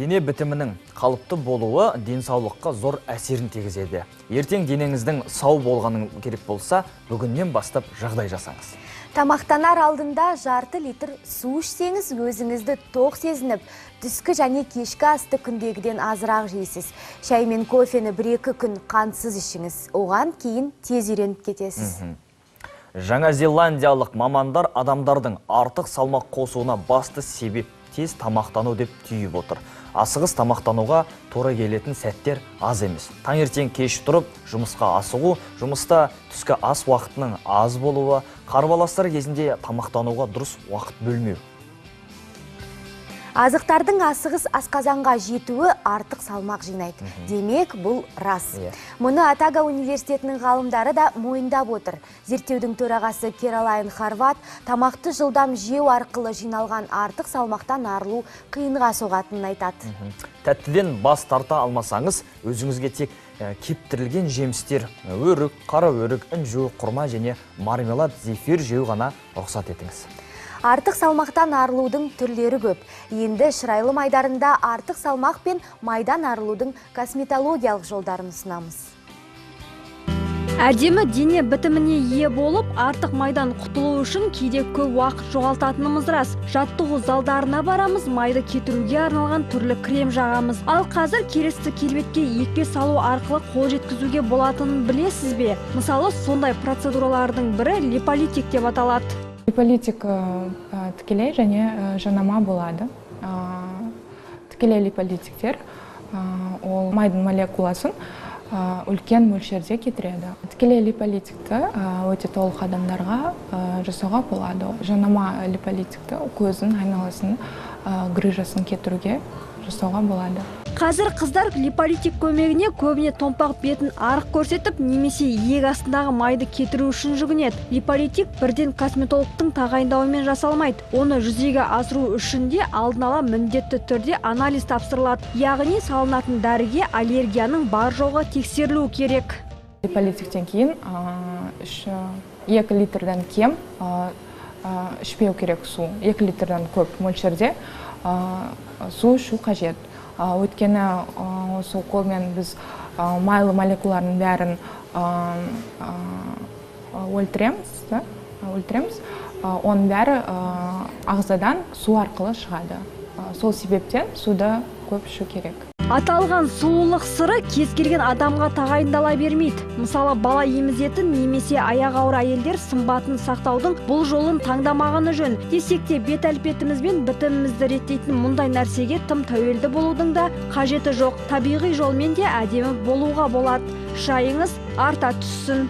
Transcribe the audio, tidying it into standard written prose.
Дене бітімінің қалыпты болуы денсаулыққа зор әсерін тигізеді. Ертең денеңіздің сау болғанын керек болса, бүгіннен бастап жағдай жасаңыз. Тамақтанар алдында жарты литр су ішсеңіз, өзіңізді тоқ сезініп, түскі және кешкі асты күндегіден азырақ жейсіз. Шай мен кофені 1-2 күн қантсыз ішіңіз. Оған кейін тез үйреніп кетесіз. Жаңа Зеландиялық мамандар адамдардың артық салмақ қосуына басты себеп тез тамақтану деп түйіп отыр. Асығыс тамақтануға тура келетін сәттер аз емес. Таңертең кеш тұрып, жұмысқа асығу, жұмыста түскі ас уақытының аз болуы, қарбаластар кезінде тамақтануға дұрыс уақыт бөлмеу. Азықтардың асығыс асқазанға жетуі артық салмақ жинайды. Демек, бұл рас. Мұны Отаго университетінің ғалымдары да мойындап отыр. Зерттеудің төрағасы Керолайн Хорват тамақты жылдам жеу арқылы жиналған артық салмақтан арылу қиынға соғатынын айтады. Тәттіден бас тарта алмасаңыз, өзіңізге тек кептірілген жемістер, өрік, қара өрік, інжу, құрма және мармелад, зефир жеу ғана рұқсат етіңіз. Артық салмақтан арылудың түрлері көп. Енді шырайлы майдарында артық салмақ пен майдан арылудың косметологиялық жолдарын ұсынамыз. Әдемі дене бітіміне ие болып, артық майдан құтылу үшін кейде көп уақыт жоғалтатынымыз рас. Жаттығу залдарына барамыз, майды кетіруге арналған түрлі крем жағамыз. Ал қазір келісті келбетке екпе салу арқылы қол жеткізуге болатынын білесіз бе? Мысалы, сондай процедуралардың бірі липолитик деп аталады. Липолитик тікелей және жанама болады. Тікелей липолитиктер ол майдың молекуласын үлкен мөлшерде кетіреді. Тікелей липолитикті өте толық адамдарға жасауға болады. Жанама липолитикті көздің айналасын, грыжасын кетіруге жасауға болады. Қазір қыздар липолитик көмегіне көбіне томпақ бетін арық көрсетіп, немесе иек астындағы майды кетіру үшін жүгінеді. Липолитик бірден косметологтың тағайындауымен жасалмайды. Оны жүзеге асыру үшін де алдын ала міндетті түрде анализ тапсырылады. Яғни салынатын дәріге аллергияның бар жоғы тексерілуі керек. Липолитиктен кейін 2 литрден кем ішпеу керек су. 2 литрден көп мөлшерде су ішу қажет. Өйткені осы уколмен біз майлы молекулалардың бәрін өлтіреміз. Оның бәрі ағзадан су арқылы шығады. Сол себептен суды көп ішу керек. Аталған сұлулық сыры кез келген адамға тағайындала бермейді. Мысалы, бала емізетін немесе аяғы ауыр әйелдер сымбатын сақтаудың бұл жолын таңдамағаны жөн. Десек те бет әлпетіміз бен бітімімізді реттейтін мұндай нәрсеге тым тәуелді болудың да қажеті жоқ. Табиғи жолмен де әдемі болуға болады. Шайыңыз арта түссін.